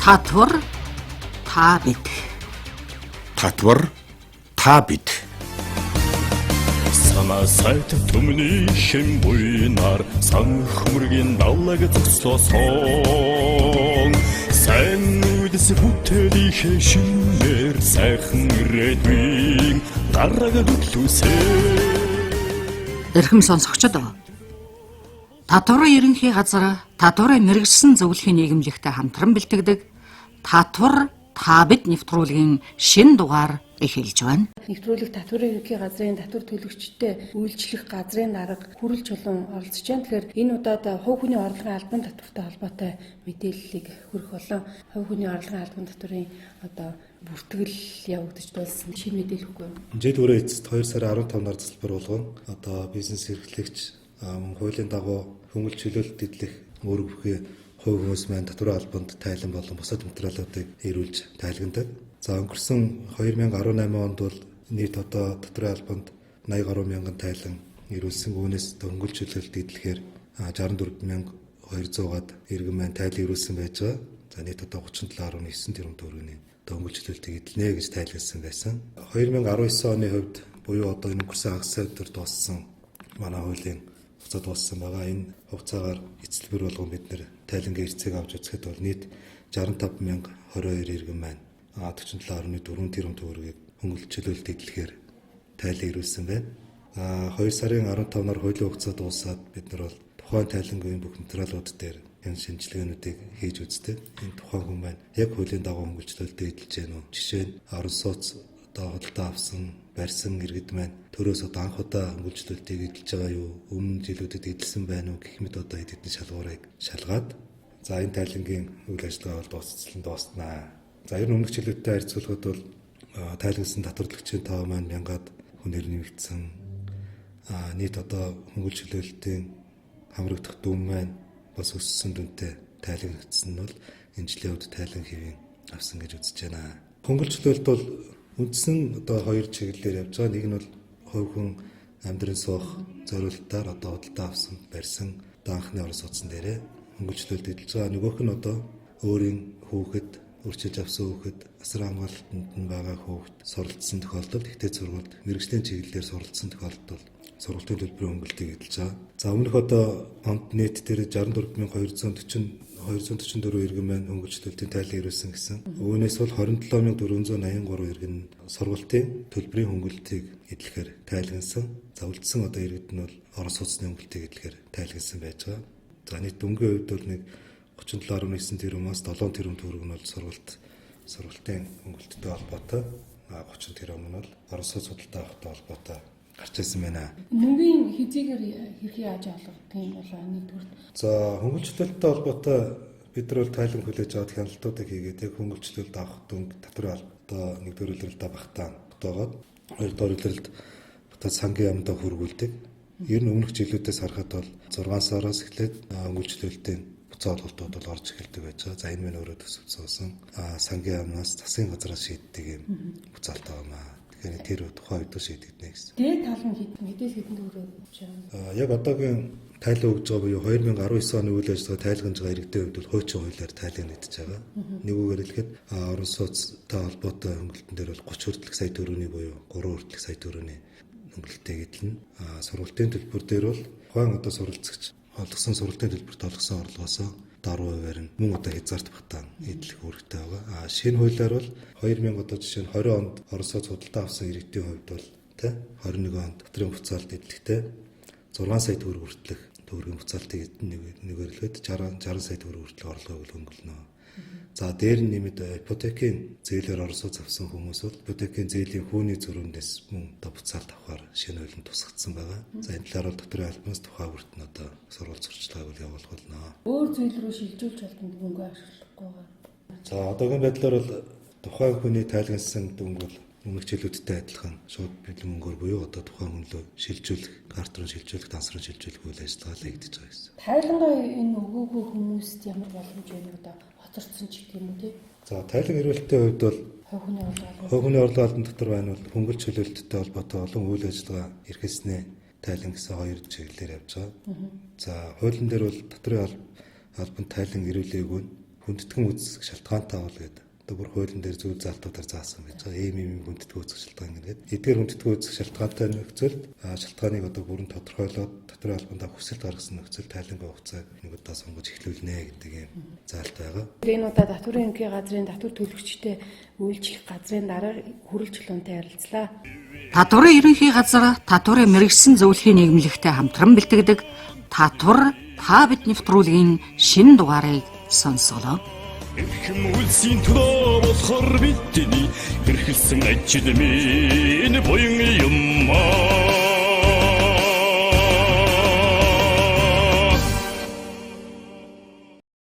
Татвар та бид. Татвар та бид. Санаа сайт түмний хэн буйнаар сан хөмргийн даллаг зогсоосон. Сайн үдэс бүтээлийнхээ шинээр сайхан ирээдүйн гараг хөтлөөсэй. Эрхэм сонсогчдоо. Татварын ерөнхий газар татварын мэргэжсэн зөвлөхийн нийгэмлэгтэй хамтран бэлтгэдэг Татвар та бид нэвтрүүлгийн шинэ дугаар эхэлж байна. Нэвтрүүлэг татварын ерөнхий газрын татвар төлөгчтэй үйлчлэх газрын дарга Хүрэл Чулуун оролцож байна. Тэгэхээр энэ удаад хувь хүний орлогын албан татвартай холбоотой мэдээллийг хүргэх болон хувь хүний орлогын албан татварын одоо бүртгэл явагдаж дууссан шинэ мэдээлэл өгөхгүй юу? Жил бүрээ эцэст 2 сарын 15-наар засалбар болгон одоо бизнес эрхлэгч мөн хуулийн дагуу хөнгөлж чөлөөлөлт эдлэх үүрэг бүхий хувь хүмүүс маань татварын албанд тайлан болон бусад материалуудыг эрүүлж тайлгандаг. За, өнгөрсөн 2018 онд бол нийт одоо татварын албанд 80 гаруй мянган тайлан эрүүлсэн. Үүнээс хөнгөлж чөлөөлөлт эдлэхээр 64,200-аад иргэн маань тайлан эрүүлсэн байж байгаа. За, нийт одоо 37.9 тэрбум төгрөгийн хөнгөлж чөлөөлтийг эдлэнэ гэж тайлбарласан байсан. 2019 оны хувьд буюу одоо энэ өнгөрсөн хагас сайн өдөр дууссан манай хуулийн хугацаа дууссан байгаа. Энэ хугацаагаар эцэлбэр болгон бид нэр тайлангийн эрсцээг авч үзэхэд бол нийт 65,022 иргэн маань 47.4 тэрбум төгрөгийг хөнгөлж чөлөөлөлт эдлэхээр тайлан ирүүлсэн байна. 2 сарын 15-наар хуулийн хугацаа дуусаад бид нар бол тухайн тайлангийн бүх материалууд дээр энэ шинжилгээнүүдийг хийж үздэг. Энэ тухайн хүн маань яг хуулийн дагуу хөнгөлжлөлтөө эдэлж гэнэ үү? Жишээ нь орон сууц одоо худалдаа авсан, барьсан иргэд маань төрөөс одоо анх удаа хөнгөлжлөлтийг эдэлж байгаа юу? Өмнө жилүүдэд эдэлсэн байна уу гэх мэт одоо хэд хэдэн шалгуурыг шалгаад, за, энэ тайлангийн үйл ажиллагаа бол дуусцлан дууснаа. За, ер нь өмнөх жилүүдтэй харьцуулахад бол тайлансан татварлагчийн тоо маань мянгаад хүнээр нэмэгдсэн. Нийт одоо хөнгөлжлөлтийн хамрагдах дүн маань бас өссөн дүнтэй тайлангдсан нь бол энэ жилийн хувьд тайлан хэвийн авсан гэж үзэж байна. Хөнгөлжлөлт бол үндсэн одоо хоёр чиглэлээр явж байгаа. Нэг нь бол хувь хүн амьдран суух зориултаар одоо худалдаа авсан, барьсан одоо анхны орон сууцсан дээрээ хөнгөлжлөлт эдэлж байгаа. Нөгөөх нь одоо өөрийн хүүхэд, өрчилж авсан хүүхэд, асар хамгаалалтанд нь байгаа хүүхэд суралцсан тохиолдолд, ихтэй сургуульд мэргэжлийн чиглэлээр суралцсан тохиолдолд сургалтын төлбөрийн хөнгөлтийг эдэлж байгаа. За, өмнөх одоо онд нийт дээр 64,240 244 иргэн маань хөнгөлжлөлтийн тайлан ирүүлсэн гэсэн. Үүнээс бол 27,483 иргэн сургалтын төлбөрийн хөнгөлтийг эдлэхээр тайлгансан. За, үлдсэн одоо иргэд нь бол орон сууцны хөнгөлтийг эдлэхээр тайлгансан байж байгаа. За, нийт дүнгийн хувьд бол нэг 37.9 тэрбумаас 7 тэрбум төгрөг нь бол сургалтын хөнгөлттэй холбоотой, 30 тэрбум нь бол орон сууц худалдаа авахтай холбоотой гарч ирсэн байна. Мөнгөний хэзээгээр хэрхэн яаж олгодог юм бол нэгдүгээр? За, хөнгөлжлөлттэй холбоотой бид нар бол тайлан хүлээж аваад хяналтуудыг хийгээд яг хөнгөлжлөлт авах дүнг татварын одоо нэгдүгээр улиралдаа багтаа тогоод, хоёрдугаар улиралд батат сангийн яамдаа хөргүүлдэг. Ер нь өмнөх жилүүдээс харахад бол 6 сараас эхлээд хөнгөлжлөлтийн буцаа олголтууд бол орж эхэлдэг байж байгаа. За, энэ мань өөрөө төсөвсөн сангийн яамнаас, засгийн газраас шийддэг юм буцаалт байгаа маа. Тэгэхээр тэр тухайн үед шийдэгдэнэ гэсэн. Дээд тал нь хэдээс хэдэн төгрөг өгч байгаа? Яг одоогийн тайлан өгж байгаа буюу 2019 оны үйл ажиллагаа тайлгнаж байгаа иргэдийн хувьд бол хуучин хуулиар тайлан нэгдэж байгаа. Нэг үгээр хэлэхэд орон сууцтай холбоотой хөнгөлтөн дээр бол 30 хүртэлх сая төгрөгийн буюу 3 хүртэлх сая төгрөгийн хөнгөлтийг эдлэнэ. Сургалтын төлбөр дээр бол тухайн одоо суралцагч олгосон сургалтын төлбөрт олгосон орлогоосоо 70%-аар нь мөн одоо хязгаарт багтаан эдлэх үүрэгтэй байгаа. Шинэ хуулиар бол 2000 одоо жишээ нь 20 онд орон сууц худалдаа авсан иргэдийн хувьд бол тэ 21 онд татрын буцаалт эдлэхтэй 6 сая төгрөг хүртэлх төгрөгийн буцаалтыг нэгээр хэлэхэд 60 сая төгрөг хүртэлх орлогыг хөнгөлнө. За, дээр нь нэмэд ипотекийн зээлээр орон сууц авсан хүмүүс бол ипотекийн зээлийн хүүний зөрүүндээс мөн одоо буцаалт авахар шинэ хуулинд тусгагдсан байгаа. За, энэ талаар бол татварын албанаас тухай бүрт нь одоо сурвалж сурчлагыг бол явуулах болно. Өөр зүйл рүү шилжүүлж болтонд мөнгө ашиглахгүйгээр. За, одоогийн байдлаар бол тухайн хүний тайлгансан дүнг бол өмнөх жилүүдтэй адилхан шууд бэлэн мөнгөөр буюу одоо тухайн хүн лөө шилжүүлэх, карт руу шилжүүлэх, данс руу шилжүүлэх үйл ажиллагаа л хийгдэж байгаа гэсэн. Тайлангаа энэ өгөөгүй хүмүүст ямар боломж байна вэ? Одоо хоцорсон ч гэх юм уу те? За, тайлан ирүүлэлтийн хувьд бол хувь хүний орлого хувь хүний орлого албан дотор байна бол хөнгөлж чөлөөлттэй холбоотой олон үйл ажиллагаа эрхэлснээ тайлан гэсэн хоёр чиглэлээр явж байгаа. За, хуулийн дээр бол татварын албанд тайлан ирүүлээгүй нь Хүндэтгэн үүсэх шалтгаантай бол гэдэг одоо бүр хуулийн дээр зүйл залтуудаар заасан байж байгаа. Ийм ийм хүндэтгэн үүсэх шалтгаан гэдэг. Эдгээр хүндэтгэн үүсэх шалтгаантай нөхцөлд шалтгааныг одоо бүрэн тодорхойлоод татварын албанд хүсэлт гаргасан нөхцөл тайлангийн хугацааг нэг удаа сонгож эхлүүлнэ гэдэг ийм заалт байгаа. Энэ удаа татварын ерөнхий газрын татвар төлөгчтэй үйлчлэх газрын дарга Хүрэл Чулуунтай ярилцлаа. Татварын ерөнхий газар татварын мэргэжсэн зөвлөхийн нийгэмлэгтэй хамтран бэлтгэдэг Татвар та бид нэвтрүүлгийн шинэ дугаарыг сонсголоо. Эрхэм үлсийн төлөө болохоор бидний эрхэлсэн ажил минь буян юм аа.